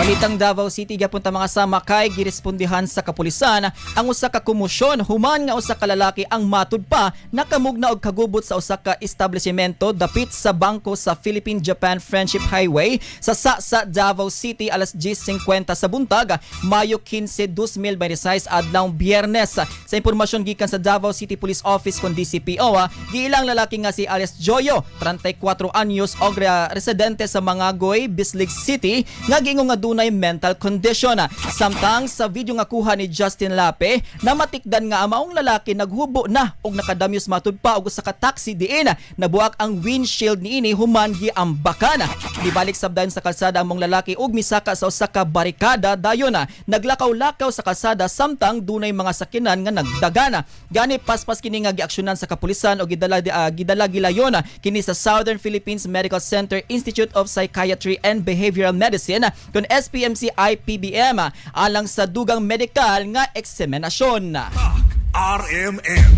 Balitang Davao City gyapon ta, mga sama, kay girespondihan sa kapulisan ang usa ka komosyon human nga usa ka lalaki ang matud pa nakamugna og kagubot sa usa ka establishmento dapit sa bangko sa Philippine-Japan Friendship Highway sa Sa Davao City alas 10:50 sa buntag, Mayo 15, 2026, adlaw Biyernes. Sa impormasyon gikan sa Davao City Police Office kon DCPO, giilang lalaki nga si alias Joyo, 34 anyos og residente sa Mangagoy, Bislig City, nga giingon nga dunay mental condition. Samtang sa video nga kuha ni Justin Lape, namatikdan nga ang maong lalaki naghubo na og nakadamyos matud pa og usa ka taxi diin nabuak ang windshield niini human giambakan. Gibalik sabdan sa kalsada ang maong lalaki og misaka sa usa ka barikada, dayon naglakaw-lakaw sa kalsada samtang dunay mga sakyanan nga nagdagana. Gani paspas kini nga giaksyonan sa kapulisan og gidala gilayon kini sa Southern Philippines Medical Center Institute of Psychiatry and Behavioral Medicine kon SPMC IPBM alang sa dugang medikal nga eksaminasyon. RMN.